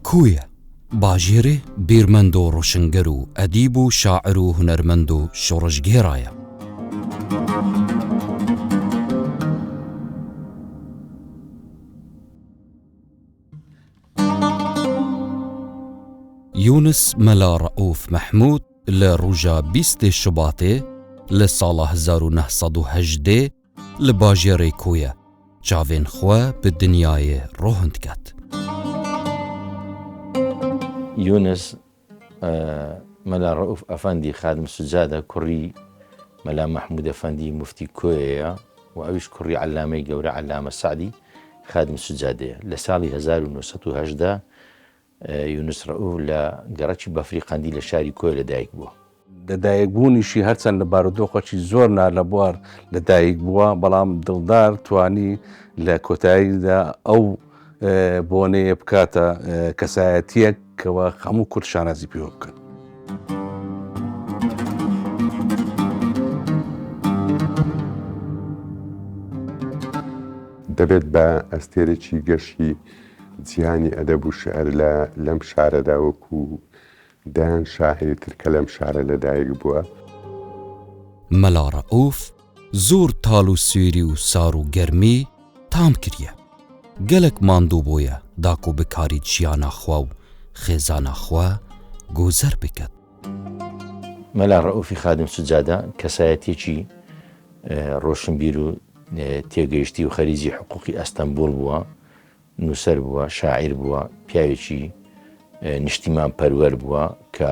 کۆیە، باژێرێ بیرمەند و ڕۆشنگەر و ئەدیب و شاعر و هونەرمەند و شۆڕشگێڕایە. یونس مەلا ڕەئوف مەحموود لە ڕوژا 20 شوباتێ لە ساڵا 1918 لە باژێڕێ کۆیە چاڤێن خوە bi dinyayê rohn diket. یونس مەلا ڕەئوف ئەفەندی خادم سوجادە کوڕی مەلا مەحموود ئەفەندی موفتی کۆیەیە و ئەویش کوڕی عەلامەی گەورە عەلامە سەعدی خادم سوجادەیە. لە ساڵی 1918 یونس ڕەئوف لە گەڕەکی بەفری قەندی لە شاری کۆیە لەدایک بووە. لەدایکبوونیشی هەرچەند لە بارودۆخەکی زۆر نالەبوار لەدایک بووە، بەڵام دڵدار توانی لە کۆتاییدا ئەو بۆنەیە بکاتە کەسایەتییەک کەوا هەموو کورد شانازی پێوە بکەن. دەبێت بە ئەستێرێکی گەشی جیهانی ئەدەب و شیعر لە لەم شارەدا وەکوو دەیان شاعیری تر کە لەم شارە لەدایک بووە. مەلا ڕەئوف زۆر تاڵ و سوێری و سار و گەرمی تام کریە. گەلەک ماندوو بۆیە داکو بکاریت ژیانا خوە و خێزانا خوە گوزەر بکەت. مەلا ڕەئوفی خادم سوجادە کەسایەتیەکی ڕۆشنبیر و تێگەیشتی و خەریجی حقوقی ئەستەنبوڵ بووە، نووسەر بووە، شاعیر بووە، پیاوێکی نیشتیمان پەروەر بووە کە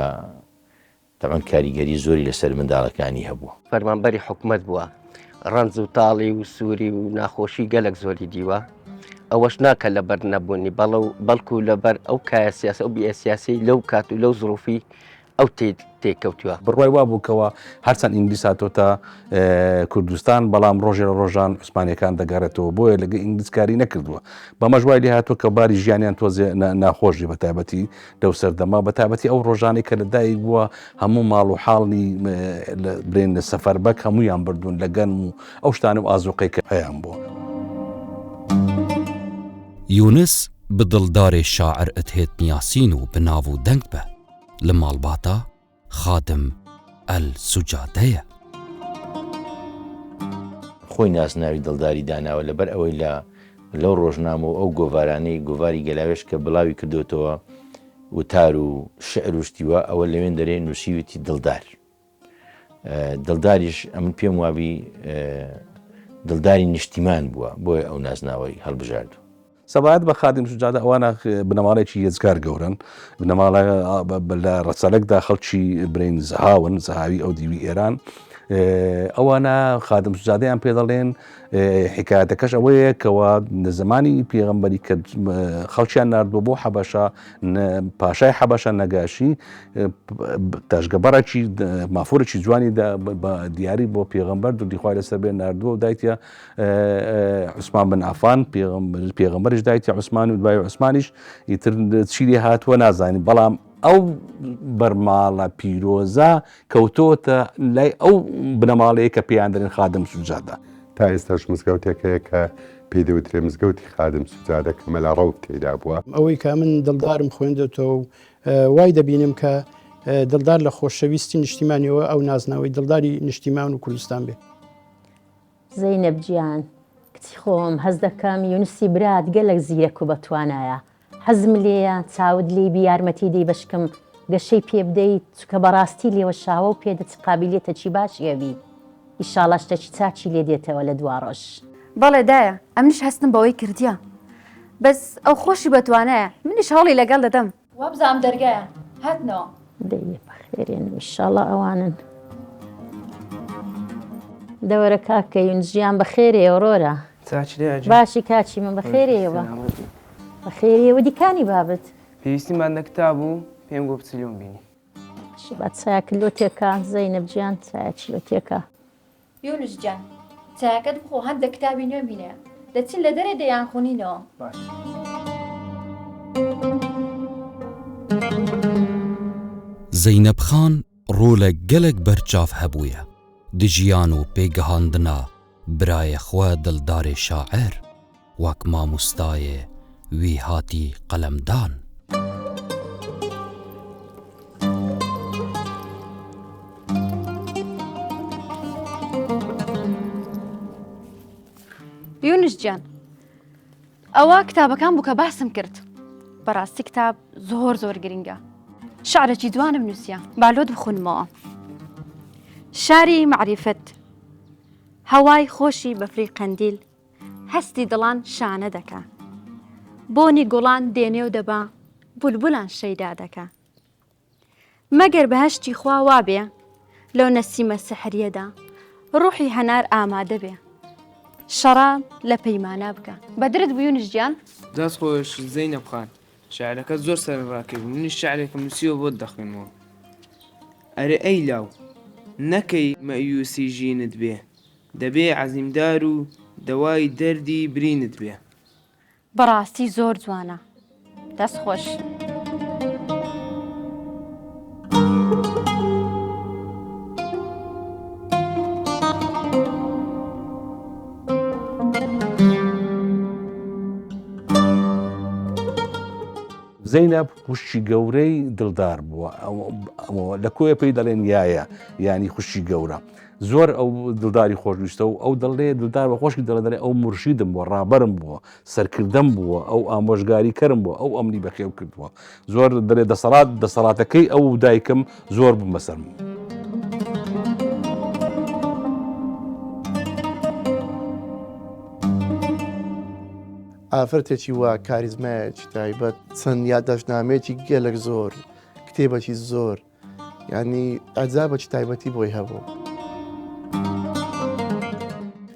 تەبعەن کاریگەری زۆری لەسەر منداڵەکانی هەبووە. فەرمانبەری حکومەت بووە، ڕەنج و تاڵی و سووری و ناخۆشی گەلەک زۆری دیوە، ئەوەش نا کە لەبەر نەبوونی بەڵێ و بەڵکو لەبەر ئەو کایە سیاسی ئەو بیئە سیاسیەی لەو کات و لەو زروفی ئەو تێکەوتووە. بڕوای وابوو کەوا هەرچەند ئینگلیس هاتۆتە کوردستان بەڵام ڕۆژێ لە ڕۆژان عوسمانیەکان دەگەڕێتەوە بۆیە لەگە ئینگلیس کاری نەکردووە بەمەش وای لێ هاتووە کە باری ژیانیان تۆزێ ناخۆشی بە تایبەتی لەو سەردەما بە تایبەتی ئەو ڕۆژانەی کە لەدایک بووە هەموو ماڵ و حاڵی برێن لە سەفەربەک هەموویان بردوون لە گەنم و ئەو شتانە و ئازوقەی کە هەیان بووە. یونس bi dildarê şair Ithêt Niyasîn û bi nav û deng be. Li malbata Xadim El Sucade ye. خۆی نازناوی دڵداری داناوە لەبەر ئەوەی لە لەو ڕۆژنامە و ئەو گۆڤارانەی گۆڤاری گەلاوێژ کە بڵاوی کردۆتەوە وتار و شعر و شتی وا ئەوە لەوێن دەرێ نووسیویتی دڵدار دڵداریش ئەمن پێم وابی دڵداری نیشتیمان بووە بۆیە ئەو نازناوەی هەڵبژاردوو. سەبارەت بە خادم سوجادە ئەوانە بنەماڵەیەکی یەجگار گەورەن بنەماڵە لە ڕەچەلەکدا خەڵکی برین زەهاون زەهاوی ئەو دیوی ئێران ئەوانە خادم سوجادەیان پێ دەڵێن حکایەتەکەش ئەوەیە کەوا لە زمانی پێغەمبەری کە خەڵکیان ناردووە بۆ حەبەشە پاشای حەبەشە نەگاشی تاشگەبەڕێکی مافورێکی جوانی دیاری بۆ پێغەمبەر دوردی خوای لەسەر بێ ناردووە و دایتە عوسمان بن عەفان پێغەمبەریش دایتە عوسمان و دوای عوسمانیش ئیتر چی لێ هاتووە نازانین بەڵام ئەو بەرماڵە پیرۆزە کەوتۆتە لای ئەو بنەماڵەیە کە پێیان دەرێن خادم سوجادە. تا ئێستاش مزگەوتێک هەیە کە پێی دەوترێ مزگەوتی خادم سوجادە کە مەلا ڕەوف تێیدا بووە. ئەوەی کە من دڵدارم خوێندۆتەوە و وای دەبینم کە دڵدار لە خۆشەویستی نیشتیمانیەوە ئەو نازناوەی دڵداری نیشتیمان و کوردستان بێ. زەینەب گیان کچی خۆم هەست دەکەم یونسی برات گەلەک زیرەک و بەتوانایە حەزم لێیە چاوت لێی بی یارمەتی دەی بەشکم گەشەی پێ بدەیت چونکە بەڕاستی لێوەشاوە و پێدەچ قابیلیەتەکی باشی هەبی ئیشاڵا شتەکی چاکی لێ دێتەوە لە دواڕۆژ. بەڵێ دایە ئەمنیش هەستم بەوەی کردیە بەس ئەو خۆشی بەتوانایە منیش هەوڵی لەگەڵ دەدەم. وابزانم دەرگایە هاتنەوە. دەی بەخێرێن ئیشاڵا ئەوانن. دەوەرە کاکە یونس ژیان بەخێرێ ڕۆرە. باشی کاکی من بەخێرێەوە بەخێرێەوە دیکانی بابت. پێویستیمان بە کتاب و پێم گۆ بچی لۆم بینی. با چایەک لۆ تێکا زەینەب گیان چایەکی لۆ تێکا. یونس گیان چایەکەت بخۆ هەندێک کتابی نوێم هینایە دەچین لە دەرێ دەیانخونینەوە. باش. زەینەب خان ڕۆلە گەلەک بەرچاڤ هەبوویە د ژیان و پێگەهاندنا برایە خوە دڵدارێ شاعر وەک ماموستایێ وی هاتی قەلەمدان. یونس گیان ئەوە کتابەکان بوو کە باسم کرد بەڕاستی کتاب زۆر زۆر گرنگە شعرێکی جوانم نووسە با لۆت بخونمەوە شاری معریفەت هەوای خۆشی بەفری قەندیل هەستی دڵان شانە دەکا بۆنی گوڵان دێنێ و دەبا بولبولان شەیدا دەکا مەگەر بەهەشتی خوا وابێ لەو نەسیمە سحریەدا ڕوحی هەنار ئامادە بێ شەڕاب لە پەیمانە بکا. بەدرت بوو یونس گیان. دەست خۆش زەینەب خان شعرەکەت زۆر سەرنجڕاکێش بوو منیش شعرێکم نووسیوە بۆت دەخوێنمەوە ئەرێ ئەی لاو نەکەی مەئیوسی ژینت بێ دەبێ عەزیمدار و دەوای دەردی برینت بێ. بەڕاستی زۆر جوانە دەست خۆش. زەینەب خوشکی گەورەی دڵدار بووە لە کۆیە پێی دەڵێن یایە یانی خوشکی گەورە زۆر ئەو دڵداری خۆشویستە و ئەو دەڵێ دڵدار بە خۆشکی دەڵێ دەڵێ ئەو مورشیدم بووە ڕابەرم بووە سەرکردەم بووە ئەو ئامۆژگاری کەرم بووە ئەو ئەمنی بەخێو کردووە زۆر دەڵێ دەسەڵات دەسەڵاتەکەی ئەو و دایکم زۆر بوو بەسەرم. ئافرەتێکی وا کاریزمایەکی تایبەت چەند یادداشتنامەیەکی گەلەک زۆر کتێبەکی زۆر یانی ئەجابەکی تایبەتی بۆی هەبوو.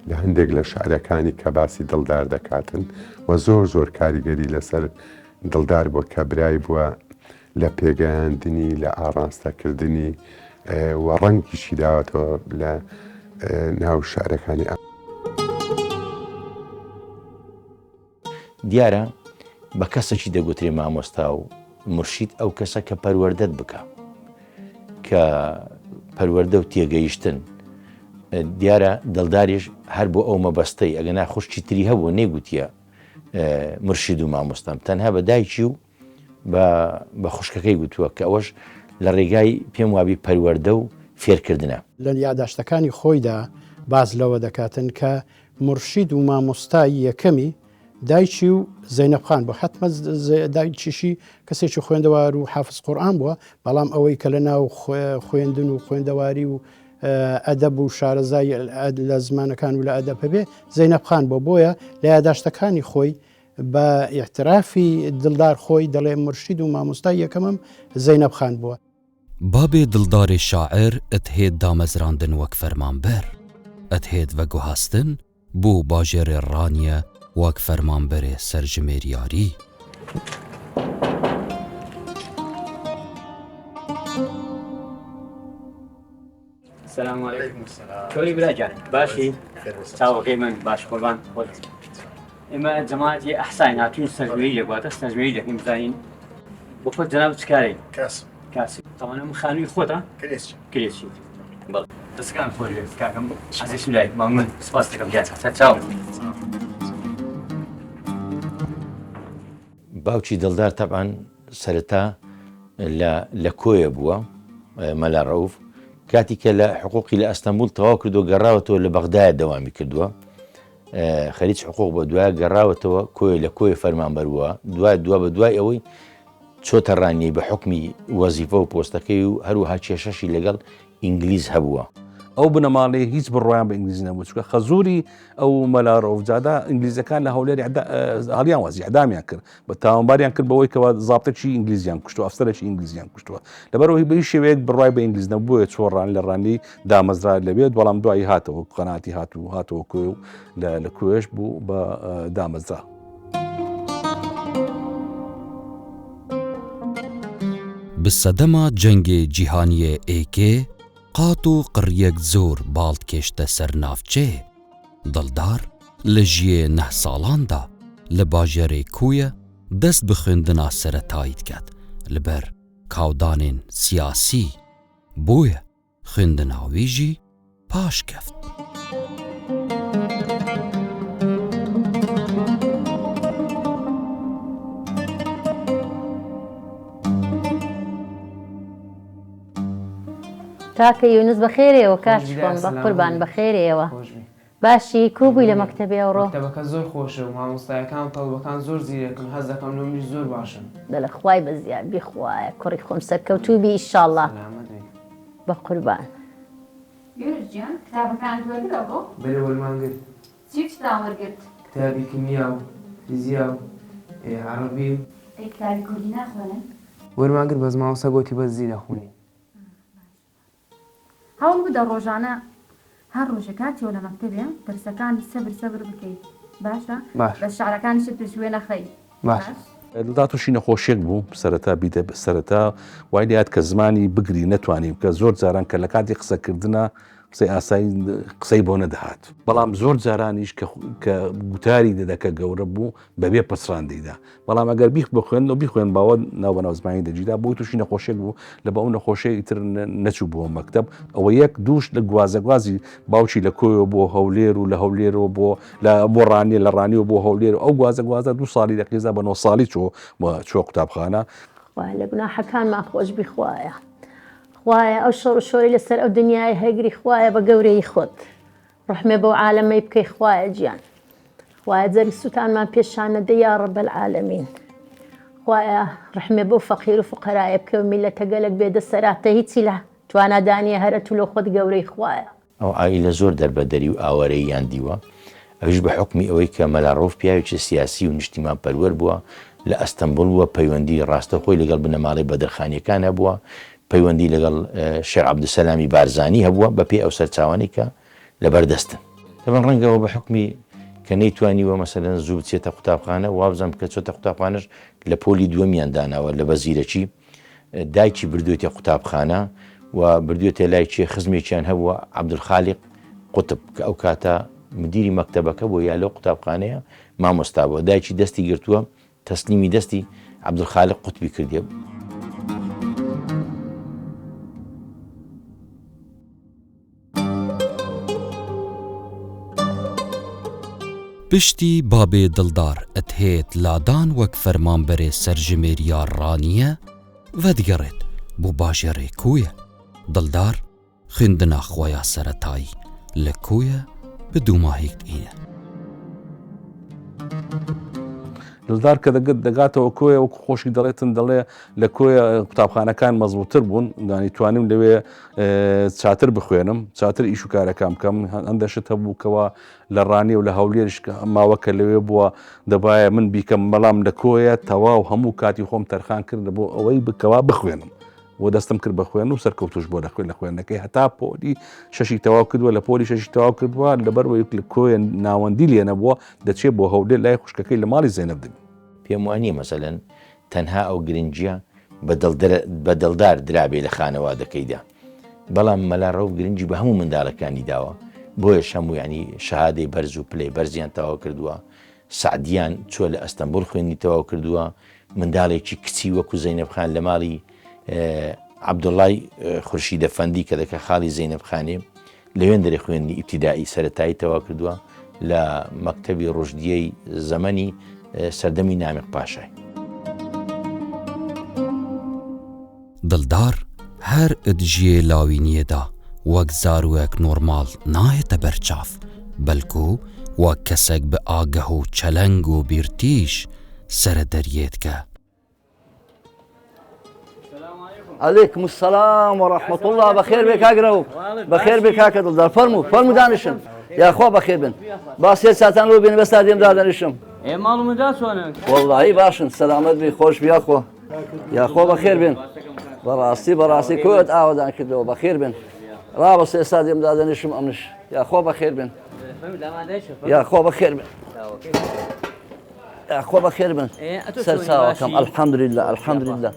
لە هەندێک لە شعرەکانی کە باسی دڵدار دەکاتن و زۆر زۆر کاریگەری لەسەر دڵدار بووە کە برای بووە لە پێگەیاندنی لە ئاڕاستەکردنی و ڕەنگیشی داوەتەوە لە ناو شعرەکانی. دیارە بە کەسەکی دەگوترێ مامۆستا و مورشید ئەو کەسە کە پەروەردەت بکا کە پەروەردە و تێگەیشتن دیارە دڵداریش هەر بۆ ئەو مەبەستەی ئەگەنا خوشکی تری هەبوو نەیگوتیە مرشید و مامۆستام تەنها بە دایکی و بە خوشکەکەی گوتووە کە ئەوەش لە ڕێگای پێم وابی پەروەردە و فێرکردنە. لە یاداشتەکانی خۆیدا باس لەوە دەکاتن کە مورشید و مامۆستای یەکەمی دایکی و زەینەب خان بوو، حەتمە دایکیشی کەسێکی خوێندەوار و حافز قورئان بووە، بەڵام ئەوەی کە لە ناو خوێندن و خوێندەواری و ئەدەب و شارەزای لە زمانەکان و لە ئەدەب هەبێ زەینەب خان بووە، بۆیە لە یاداشتەکانی خۆی بە ئیعترافی دڵدار خۆی دەڵێ مورشید و مامۆستای یەکەمم زەینەب خان بووە. بابێ دڵدارێ شاعر ئەتهێت دامەزراندن وەک فەرمانبەر، ئەتهێت ڤەگوهاستن بۆ باژێڕێ ڕانیە وەک فەرمانبەرێ سەرژمێریاری. سلام علیکم چۆنی برا گیان باشی چاوەکەی من باش قوربان خۆت ئێمە جەماعەتی ئەحساین هاتوین سەرژمێری دەکواتە سەرژمێری دەکەین بزانین بۆ خۆت جەناب چ کارێک کاسب کاسب تەوانە من خانووی خۆتە کرێچی کرێچی بەڵێ دەستەکان خۆش بێت کاکەم عەزیز لای مەمنون سپاس دەکەم گیان چاو باوکی دڵدار تەبعەن سەرەتا لە لە کۆیە بووە مەلا ڕەوف کاتی کە لە حقوقی لە ئەستەنبوڵ تەواو کردو گەڕاوەتەوە لە بەغدایە دەوامی کردووە خەریک حقوق بە دوای گەڕاوەتەوە کۆیە لە کۆیە فەرمانبەر بووە دوای دوا بە دوای ئەوەی چۆتە ڕانیەی بە حکمی وەزیفە و پۆستەکەی و هەروەها کێشەشی لەگەڵ ئینگلیز هەبووە. ئەو بنەماڵەیە هیچ بڕوایان بە ئینگلیز نەبوو چونکە خەزوری ئەو مەلا ڕەوفزادە ئینگلیزەکان لە هەولێر هەڵیان وازی ئەدامیان کرد بە تاوانباریان کرد بەوەی کەوا زابتێکی ئینگلیزیان کوشتووە ئەفسەرێکی ئینگلیزیان کوشتووە لەبەرەوەی بە هیچ شێوەیەک بڕوای بە ئینگلیز نەبوو بۆیە چۆڕان لە ڕانی دامەزرا لەوێت بەڵام دوایی هاتەوە قەناتی هات و هاتەوە کۆی و لە کۆیش بوو بە دامەزرا. Bi sedema Cengê Cîhaniyê Êkê qat û qiriyek zor bal dikêşte ser navçeyê. Dildar li jiyê neh salan de li bajarê Koye dest bi xwendina seretayî diket li ber kawdanên siyasî boye Xwendina wî jî paş keft. کاکە یونس بەخێرێەوە کاک خۆم بە قوربان بەخێرێەوە. باشی کوو بووی لە مەکتەبێ ئەوڕۆ؟ مەکتەبەکە زۆر خۆشە و مامۆستایەکان و تەڵبەکان زۆر زیرەکن حەز دەکەم لۆ منیش زۆر باشن. دەلە خوای بەزیاد بی خوایە کوڕی خۆم سەرکەوتوو بی ئیشاڵا. سەلامەت بی. بەقوربان. یونس گیان کتابەکانت وەرگرت ئەوڕۆ؟ بەرێ وەرمان گرت. چی و چیتان وەرگرت؟ کتابی کیمیا و فیزیا و عەڕەبی و. ئەی کتابی کوردی ناخوێنن؟ وەرمان گرت بەس مامۆستا گۆتی بەس زی دەخونین. هەوڵ بدە ڕۆژانە هەر ڕۆژێ کاتیەوە لە مەکتەبێ دەرسەکانی سەبر سەبر بکەی باشە باشە. بەس شعرەکانیشت پشتگوێ نەخەی باش. باش. دڵدار توشی نەخۆشیەک بوو سەرەتا بیدە سەرەتا وای لێهات کە زمانی بگری نەتوانی کە زۆر جاران کە لە کاتی قسەکردنا قسەی ئاسایی قسەی بۆ نەدەهات بەڵام زۆر جارانیش کە کە گوتاری دەدا کە گەورە بوو بەبێ پچڕان دەیدا بەڵام ئەگەر بیخ بخوێن و بیخوێن باوە ناو بەناو زمانی دەگیرا بۆی تووشی نەخۆشیێک بوو لە بە ئەو نەخۆشیە ئیتر نەچوو بۆ مەکتەب ئەوە یەک دووش لە گوازەگوازی باوکی لە کۆیەوە بۆ هەولێر و لە هەولێرەوە بۆ لە بۆ ڕانیە لە ڕانیەوە بۆ هەولێر ئەو گوازەگوازە دوو ساڵی لە قیزا بە نۆ ساڵی چۆ چوە قوتابخانە. خوایە لە گوناحەکانمان خۆشبی خوایە خوایە ئەو شەڕ و شۆرەی لەسەر ئەو دنیایە هەگری خوایە بە گەورەیی خۆت ڕەحمێ بەو عالەمەی بکەی خوایە گیان خوایە جەرگ سوتانمان پێ شان نەدەی یا رب العالمین خوایە ڕەحمێ بەو فەقیر و فوقەرایە بکەی و میللەتە گەلەک بێ دەسەراتە هیچی لە توانادانیە هەرە تو لۆ خۆت گەورەی خوایە. ئەو عائیلە زۆر دەربەدەری و ئاوارەییان دیوە، ئەویش بە حوکمی ئەوەی کە مەلا ڕەوف پیاوێکی سیاسی و نیشتیمانپەروەر بووە، لە ئەستەنبوڵ بووە، پەیوەندی ڕاستەوخۆی لەگەڵ بنەماڵەی بەدرخانییەکان هەبووە، پەیوەندی لەگەڵ شێخ عەبدولسەلامی بارزانی هەبووە، بەپێی ئەو سەرچاوانەی کە لەبەر دەستن. تەبعەن ڕەنگە ئەوە بە حوکمی کە نەیتوانیوە مەسەلەن زوو بچێتە قوتابخانە، وابزانم کە چۆتە قوتابخانەش لە پۆلی دووەمیان داناوە لە بەزیرەکی، دایکی بردوێتە قوتابخانە و بردوێتە لای کێ خزمێکیان هەبووە عەبدولخالیق قوتب کە ئەو کاتە مدیری مەکتەبەکە بووە یا لەو قوتابخانەیە مامۆستا بووە دایکی دەستی گرتووە تەسلیمی دەستی عەبدولخالق قوتبی کردیە. Piştî babê Dildar dihêt ladan wek fermanberê serjimêriya Raniye vedigerêt bo bajarê Koye. Dildar xwendina xwe ya seretayî li Koye bi dûmahîk diîne. دڵدار کە دەگەت دەگاتەوە کۆیە وەکو خۆشی دەڵێتن دەڵێ لە کۆیە قوتابخانەکان مەزبووتر بوون دانی توانیم لەوێ چاتر بخوێنم چاتر ئیش و کارەکان بکەم هەندە شت هەبوو کەوا لە ڕانیە و لە هەولێریش ماوە کە لەوێ بووە دەبایە من بیکەم بەڵام لە کۆیە تەواو هەموو کاتی خۆم تەرخان کرد بۆ ئەوەی بکەوا بخوێنم و دەستم کرد بە خوێن و سەرکەوتوش بۆ لە خوێن لە خوێندنەکەی هەتا پۆلی شەشی تەواو کردووە لە پۆلی شەشی تەواو کردووە لەبەر وەی لە کۆیە ناوەندی لێ نەبووە دەچێت بۆ هەولێر لای خوشکەکەی لە ماڵی زێنەب دەبی. پێم وانیە مەسەلەن تەنها ئەو گرنگیە بە دڵدار درابێ لە خانەوادەکەیدا بەڵام مەلا ڕەوف گرنگی بە هەموو منداڵەکانی داوە بۆیەش هەموو یانی شەهادەی بەرز و پلەی بەرزیان تەواو کردووە سەعدیان چووە لە ئەستەنبوڵ خوێندنی تەواو کردووە، منداڵێکی کچی وەکو زەینەب خان لە ماڵی عەبدوڵای خورشیدە فەندی کە دەکە خاڵی زەینەب خانێ لەوێندەرێ خوێندنی ئیبتیدائی سەرەتایی تەواو کردووە لە مەکتەبی ڕوشدیەی زەمەنی سەردەمی نامیق پاشای. دڵدار هەر دژیێ لاوینیێ دا وەک زاروەک نۆرماڵ نایەتە بەر چاف، بەلکو وەک کەسەک بە ئاگەه و چەلەنگ و بیرتیژ سەرە دەریێ دکە. علیکم السلام و رحمة الله بەخێر بێ کاک رەوف بەخێر بێ کاکە دڵدار فەرموو فەرموو دانیشن یاخوا بەخێر بن با سێ ساتان لۆ بێن بەستا دێم دادەنیشم ئێ ماڵ و منداڵ چۆنن؟ وەڵڵاهی باشن سەلامەت بی خۆش بی یاخوا یاخوا بەخێر بێن بەڕاستی بەڕاستی کۆت ئاوەدان کردەوە بەخێر بێن ڕابەستە ئێستا دێم دادەنیشم ئەمنش یاخوا بەخێر بێن یاخوا بەخێر بێن یاخوا بەخێر بن سەرچاوەکەم الحمدلله الحمدلله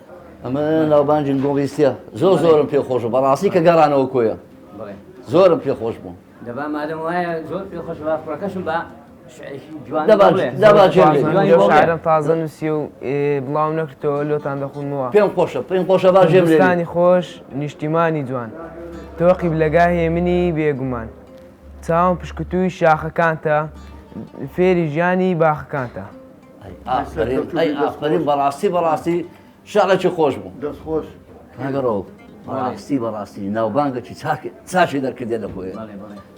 ئەمە ناوبانگین گۆڵیستە زۆر زۆرم پێ خۆش بوو بەڕاستی کە گەڕانەوە کۆیە زۆرم پێ خۆش بوو دەبا مادەم وایە زۆر پێ خۆش بە کوڕەکەشم بە شعرم تازە نووسی و بڵاو نەکردەوە لۆتان دەخونمەوە پێم خۆشە پێم خۆشە با ژێم لێ خۆش نیشتیمانی جوان تۆ قیبلەگاهێ منی بێگومان چاوم پشکوتووی شاخەکانتە فێری ژیانی باخەکانتە. ئەی ئافەرین ئەی ئافەرین بەڕاستی بەڕاستی شعرێکی خۆش بوو. دەست خۆش. کاکە ڕەوف. بەڕاستی بەڕاستی ناوبانگەکی چاک چاکی دەرکردێ لە کۆیە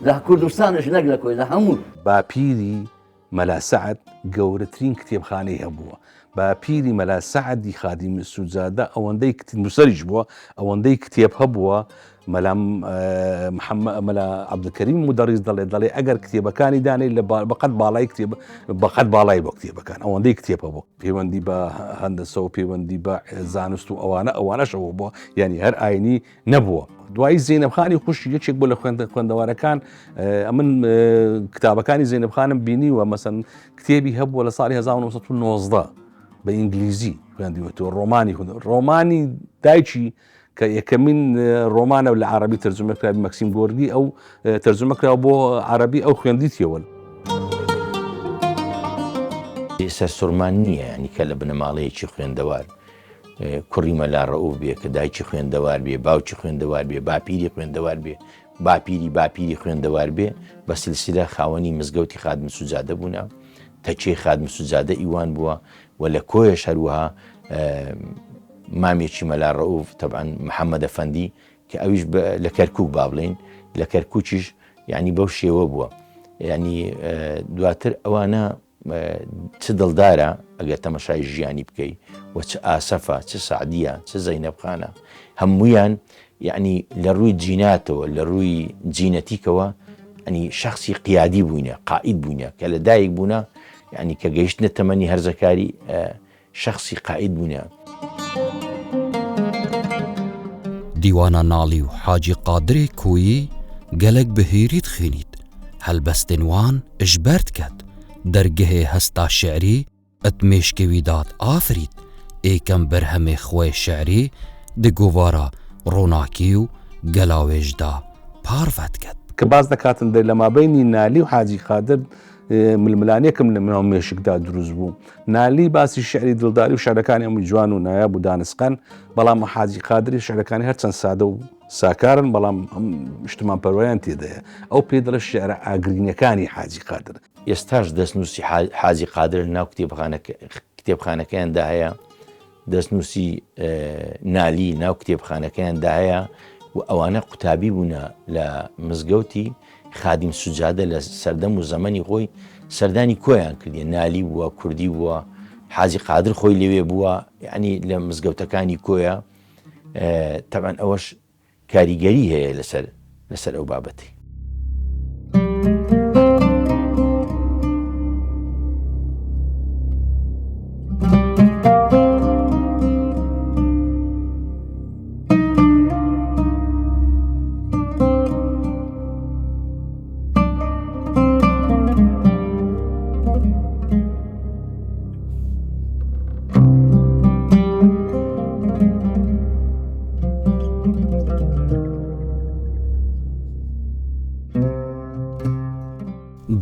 لە کوردستانش نەک لە کۆی لە هەموو. باپیری مەلا سەعد گەورەترین کتێبخانەی هەبووە. باپیری مەلا سەعدی خادیمی سوجادە ئەوەندەی نووسەریش بووە، ئەوەندەی کتێب هەبووە، مەلا محەممەد مەلا عەبدولکەریم مودەڕیس دەڵێ دەڵێ ئەگەر کتێبەکانی دانێی لە بەقەد باڵای کتێب بەقەد باڵای بۆ کتێبەکان ئەوەندەی کتێب هەبوو. پەیوەندی بە هەندەسە و پەیوەندی بە زانست و ئەوانە ئەوانەشەوە بووە یعنی هەر ئاینی نەبووە. دوایی زەینەب خانی خوشکی یەکێک بوو لە خوێندەوارەکان، ئەمن کتابەکانی زەینەب خانم بینیوە، مەسەن کتێبی هەبووە لە ساڵی 1990 بە ئینگلیزی خوێندیوەتەوە، ڕۆمانی خوێندەوە، ڕۆمانی دایکی کە یەکەمین ڕۆمانە لە عەرەبی تەرجومە کرا مەکسیم گۆرگی ئەو تەرجومە کرا بۆ عەرەبی ئەو خوێندیتیەوە. سەرسوڕمان نییە یانی کە لە بنەماڵەیەکی خوێندەوار کوڕی مەلا ڕەئوف بێ کە دایکی خوێندەوار بێ، باوکی خوێندەوار بێ، باپیری خوێندەوار بێ، باپیری باپیری خوێندەوار بێ، بە سلسلە خاوەنی مزگەوتی خادم سوجادە بوونە، تەکیەی خادم سوجادە ئیوان بووە و لە کۆیەش هەروەها مامێکی مەلا ڕەئوف تەبعەن محەممەد ئەفەندی کە ئەویش لە کەرکووک با بڵێین لە کەرکووکیش یعنی بەو شێوە بووە یعنی دواتر ئەوانە چ دڵدارە ئەگەر تەمەشای ژیانی بکەی و چ ئاسەفە چ سەعدیە چ زەینەب خانە هەموویان یعنی لە ڕووی جیناتەوە لە ڕووی جینەتیکەوە ئەنی شخصی قیادی بووینە قائید بووینە کە لە دایک بوونە یعنی کە گەیشتنە تەمەنی هەرزەکاری شخصی قائید بوونە. دیوانا نالی و حاجی قادرê Koyî gelek bi hêrî dixwînît, helbestên wan ji ber diket, dergehê hesta şi'rî di mêşkê wî de diafirît, êkem berhemê xwe yê şi'rî di govara Ronakî û Gelawêj de parve diket. کە باس دەکاتن دەی لە مابەینی نالی و حاجی قادر ململانێکم لە ناو مێشکدا دروست بوو. نالی باسی شیعری دڵداری و شیعرەکانی هەمووی جوان و نایاب و دانسقەن، بەڵام حاجی قادری شیعرەکانی هەرچەند سادە و ساکارن، بەڵام نیشتمانپەروەریان تێدایە. ئەو پێی دەڵێ شیعرە ئاگرینەکانی حاجی قادر. ئێستاش دەستنووسی حاجی قادر لە ناو کتێبخانەکەیاندا هەیە. دەستنووسی نالی ناو کتێبخانەکەیاندا هەیە و ئەوانە قوتابی بوونە لە مزگەوتی خادیم سوجادە لە سەردەم و زەمەنی خۆی سەردانی کۆیان کردیە نالی بووە کوردی بووە حاجی قادر خۆی لەوێ بووە یعنی لە مزگەوتەکانی کۆیە تەبعەن ئەوەش کاریگەری هەیە لەسەر لەسەر ئەو بابەتەی.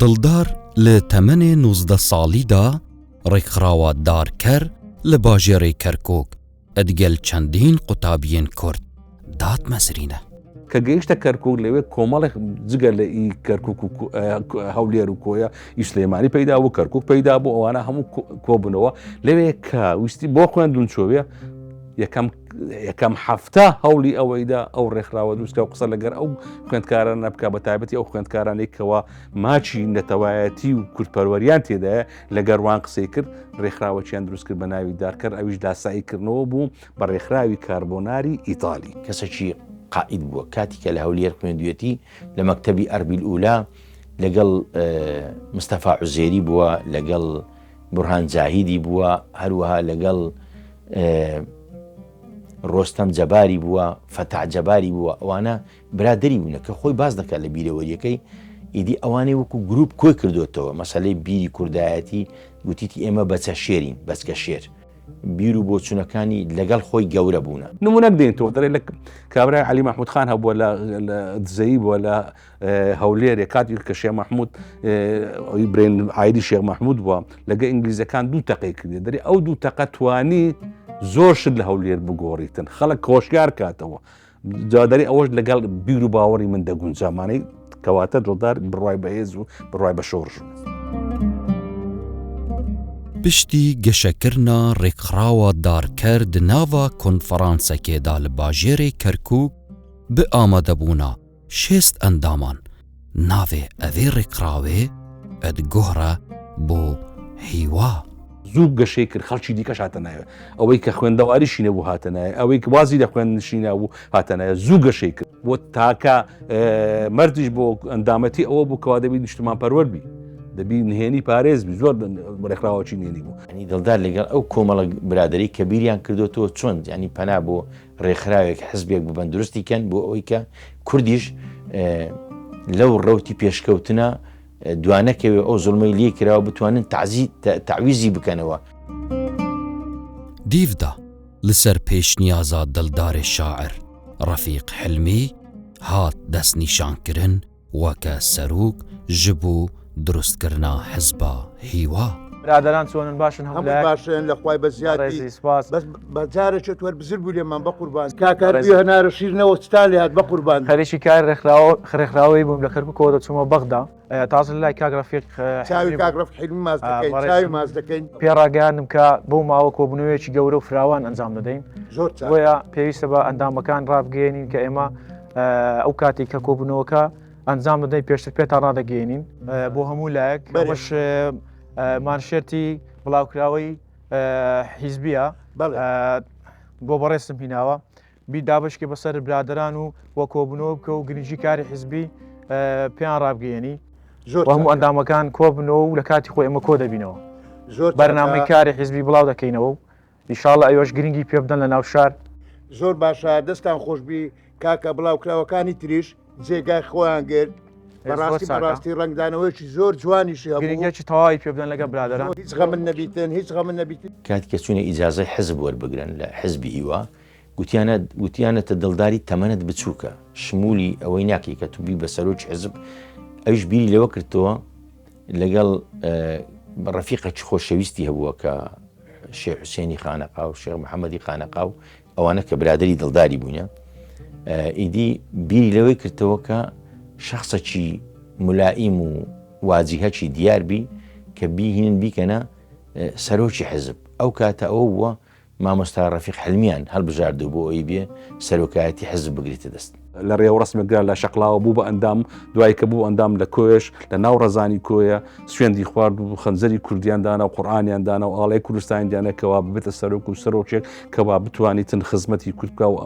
دڵدار li temenê 19 salî de rêkxirawa darker li bajêrê Kerkûk digel çendîn qutabiyên Kurd datmezrîne. کە گەیشتە کەرکوک لەوێ کۆمەڵێک جگە لە ئی کەرکوک و هەولێر و کۆیە ئی سلێمانی پەیدا بوو کەرکوک پەیدا بوو ئەوانە هەموو کۆبوونەوە لەوێ کە ویستی بۆ خوێندون چۆوێ یەکەم یەکەم هەفتە هەوڵی ئەوەیدا ئەو ڕێکخراوە دروستکە و قسە لەگەر ئەو خوێندکارانە بکە بە تایبەتی ئەو خوێندکارانەی کەوا ماچی نەتەوایەتی و کوردپەروەریان تێدایە لەگەروان قسەی کرد ڕێکخراوەکیان دروست کرد بە ناوی دارکەر ئەویش لاسایی کردنەوە بوو بە ڕێکخراوی کاربۆناری ئیتالی. کەسەکی قائید بووە کاتی کە لە هەولێر خوێندویەتی لە مەکتەبی ئەربیل ئولا لەگەڵ مستەفا عوزێری بووە لەگەڵ بورهان جاهیدی بووە هەروەها لەگەڵ ڕۆستەم جەباری بووە فەتاح جەباری بووە ئەوانە برادری بوونە کە خۆی باس دەکات لە بیرەوەریەکەی ئیدی ئەوانەی وەکو گروپ کۆی کردوێتەوە مەسلەی بیری کوردایەتی گوتیتی ئێمە بەچە شێرین بەچکە شێر بیر و بۆچونەکانی لەگەڵ خۆی گەورە بوونە. نمونەک دێنتەوە دەڵێ لە کابرای عەلی مەحمود خان هەبووە لە دزەیی بووە لە هەولێرێ کاتی کە شێخ مەحمود ئەوی برێن عایدی شێخ مەحمود بووە لەگە ئینگلیزەکان دوو تەقەی کردێ دەرێ ئەو دوو تەقە توانی زۆر شت لە هەولێر بگۆڕیتن خەڵک هۆشیار کاتەوە جا دەرێ ئەوەش لەگەڵ بیر و باوەڕی من دەگونجا مانەی کەواتە دڵدار بڕوای بەهێز و بڕوای بە شۆڕش. Piştî geşekirina rêkxirawa darker di nava konferansekê de li bajêrê Kerkûk bi amadebûna 60 endaman navê evê rêkxirawê diguhre bo Hîwa. زوو گەشەی کرد خەڵکی دیکەش هاتە ناوێ ئەوەی کە خوێندەواریشی نەبوو هاتە ناوێ ئەوەی کە وازی لە خوێندنشی نابوو هاتە ناوێ زوو گەشەی کرد بۆ تاکە مەرجیش بۆ ئەندامەتی ئەوە بوو کەوا دەبی نیشتمان پەروەر بی دەبی نهێنی پارێز بی زۆر ڕێکخراوەکی نهێنی بوو. یانی دڵدار لەگەڵ ئەو کۆمەڵە برادەرەی کە بیریان کردۆتەوە چۆن یانی پەنا بۆ ڕێکخراوێک حزبێک ببەن دروستی کەن بۆ ئەوەی کە کوردیش لەو ڕەوتی پێشکەوتنە دوانەکەوێ ئەو زوڵمەی لێ کراوە بتوانن تەعزی تەعویزی بکەنەوە. دیڤدا li ser pêşniyaza dildarê şair Refîq Hilmî hat destnîşankirin weke serok ji bo dirustkirina Hizba Hîwa. برادەران چۆنن باشن هەموو هەمووی لایەک باشن لە خوای بەزیاد بی ڕێزی سپاس بەس بە جارێکێ تۆر بزر بوو لێمان بەقوربان کاکە هەر ڕێزی بووی هەنارە شیر نەوە چتان لێ هات بەقوربان خەریکی کاری ڕێکخراوە ڕێکخراوەی بووم لە کەرکوکەوە دەچوومە بەغدا تازە لای کاک ڕەفیق چاوی حیلمی کاک ڕەفیق حیلمی ماچ دەکەین بەڕێزم چاوی ماچ دەکەین. پێ ڕاگەیاندم کە بەو ماوە کۆبوونەوەیەکی گەورە و فراوان ئەنجام دەدەین زۆر چاکە. بۆیە پێویستە بە ئەندامەکان ڕابگەیەنین کە ئێمە ئەو کاتێک کە کۆبوونەوەکە ئەنجام دەدەین پێشتر پێتان ڕادەگەیەنین بۆ هەموو لایەک بەرێ. ئەوەش مانشێتی بڵاوکراوەی حیزبیە بەڵێ. بۆ بەڕێزتم هیناوە بی دابەشکە بەسەر برادەران و وە کۆبوونەوە بکە و گرنگی کاری حیزبی پێیان ڕابگەیەنی زۆر و هەموو چاکە. ئەندامەکان کۆبنەوە و لە کاتی خۆی ئێمە کۆ دەبینەوە زۆر چاکە. بەرنامەی کاری حیزبی بڵاو دەکەینەوە و ئیشاڵڵا ئێوەش گرنگی پێ بدەن لە ناو شار. زۆر باشە دەستان خۆشبی کاکە بڵاوکراوەکانی تریش جێگای خۆیان گرت زۆر بەڕاستی چاکە. بەڕاستی ڕەنگدانەوەیەکی زۆر جوانیشی هەبوو. گرنگیەکی تەواوی پێ بدەن لەگەڵ برادەران. هیچ غەمت نەبیتن هیچ غەمت نەبیتن. کاتی کە چوونە ئیجازەی حزب وەربگرن لە حزبی هیوا گوتیانە گوتیانەتە دڵداری تەمەنت بچووکە شمولی ئەوەی ناکەی کە تو بی بە سەرۆکی حزب ئەویش بیری لەوە کردەوە لەگەڵ ڕەفیقێکی خۆشەویستی هەبووە کە شێخ حوسێنی خانەقا و شێخ محەممەدی خانەقا و ئەوانە کە برادری دڵداری بووینە ئیدی بیری لەوەی کردەوە کە شخصەکی ملائیم و واجیهەکی دیار بی کە بیهینن بیکەنە سەرۆکی حزب ئەو کاتە ئەوە بووە مامۆستا ڕەفیق حلمیان هەڵبژاردوو بۆ ئەوەی بێ سەرۆکایەتی حزب بگرێتە دەست. لە ڕێوڕەسمێکدا لە شەقڵاوە بوو بە ئەندام، دوای کە بوو ئەندام لە کۆیەش لە ناو ڕەزانی کۆیە سوێندی خوارد و خەنجەری کوردیان دانا و قورئانیان دانا و ئاڵای کوردستانی دانا کەوا ببێتە سەرۆک و سەرۆکێک کەوا بتوانیتن خزمەتی کورد بکا و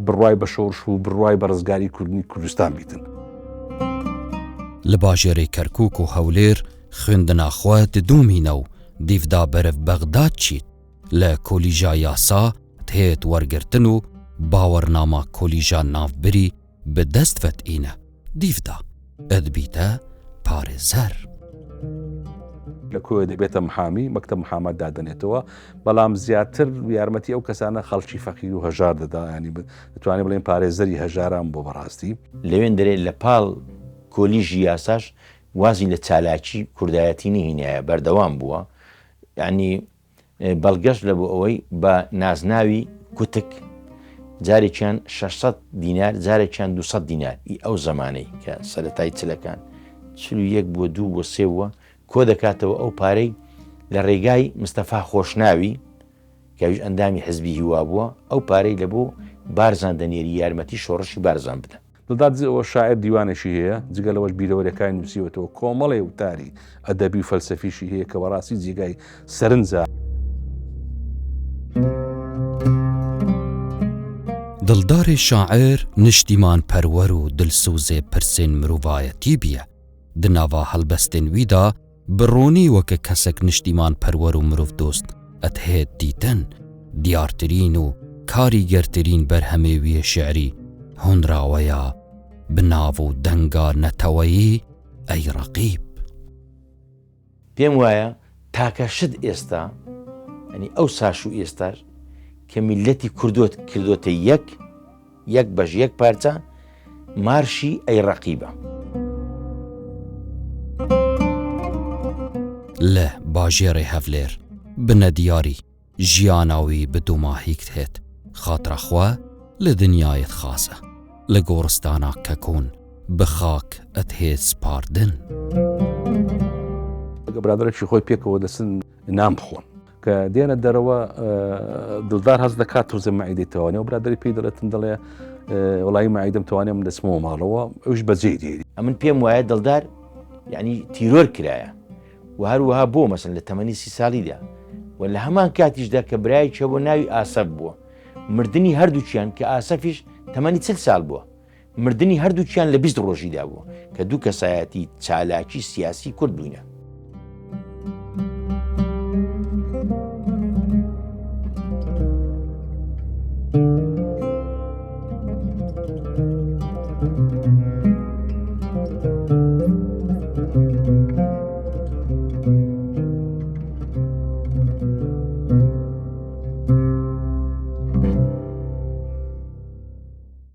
بڕوای بە شۆڕش و بڕوای بە ڕزگاری کوردنی کوردستان بیتن. Li bajarê Kerkûk û Hewlêr Xwendina xwe didomîne û dîvda berev Bexdad çît li kolîja yasa têt wergirtin û bawernama kolîja navbirî bi dest vetîne, dîvda dibîte parêzer. لە کۆیە دەبێتە محامی، مەکتەب محامات دادەنێتەوە، بەڵام زیاتر یارمەتی ئەو کەسانە خەڵکی فەقیر و هەژار دەدا، یانی دەتوانین بڵێین پارێزەری هەژاران بووە بەڕاستی. لەوێندەرێ لە پاڵ کۆلیژی یاساش وازی لە چالاکی کوردایەتی نهینایە بەردەوام بووە یانی بەڵگەش لە بۆ ئەوەی بە نازناوی کوتک جارێکیان 600 دینار جارێکیان 200 دینار ئی ئەو زەمانەی کە سەرەتای چلەکان 41 بووە دوو بۆ سێ بووە کۆ دەکاتەوە ئەو پارەی لە ڕێگای مستەفا خۆشناوی کە ئەویش ئەندامی حزبی هیوا بووە ئەو پارەی لە بۆ بارزان دەنێری یارمەتی شۆڕشی بارزان بدە. دڵدار جگە لەوەش شاعیر دیوانێکی هەیە، جگە لەوەش بیرەوەریەکانی نووسیوەتەوە، کۆمەڵێ وتاری ئەدەبی و فەلسەفیشی هەیە کە بەڕاستی جێگای سەرنجە. دڵدارê şair niştîmanperwer û dilsozê pirsên mirovayetî bûye. Di nava helbestên wî de Bi ronî weke kesek niştîmanperwer û mirovdost dihê dîtin, diyartirîn û karîgertirîn berhemê wî yê şi'rî hunraweya bi nav û denga neteweyî Ey Reqîb. پێم وایە تاکە شت ئێستا یانی ئەو ساش و ئێستاش کە میللەتی کوردۆت کردۆتە یەک یەک بەش یەک پارچە مارشی ئەی ڕەقیبە. Li bajêrê Hevlêr bi nediyarî jiyana wî bi dûmahîk dihêt, xatira xwe li dinyayê dixwaze. Li goristana Kekûn bi xak dihê spardin. برادەرێکی خۆی پێکەوە دەچن نان بخۆن. کە دێنە دەرەوە دڵدار هەست دەکات تۆزێ مەعیدەی تەوانێ و برادەری پێی دەڵێتن دەڵێ وڵی مەعیدەم توانێ من دەچمەوە ماڵەوە ئەوش بەجێی دێری. ئەمن پێم وایە دڵدار یعنی تیرۆر کرایە و هەروەها بۆ مەسن لە تەمەنی سی ساڵیدا و لە هەمان کاتیشدا کە برایەکی هەبوو ناوی ئاسەف بووە مردنی هەردووکیان کە ئاسەفیش تەمەنی چل ساڵ بووە مردنی هەردووکیان لە 20 ڕۆژیدا بووە کە دوو کەسایەتی چالاکی سیاسی کورد بووینە.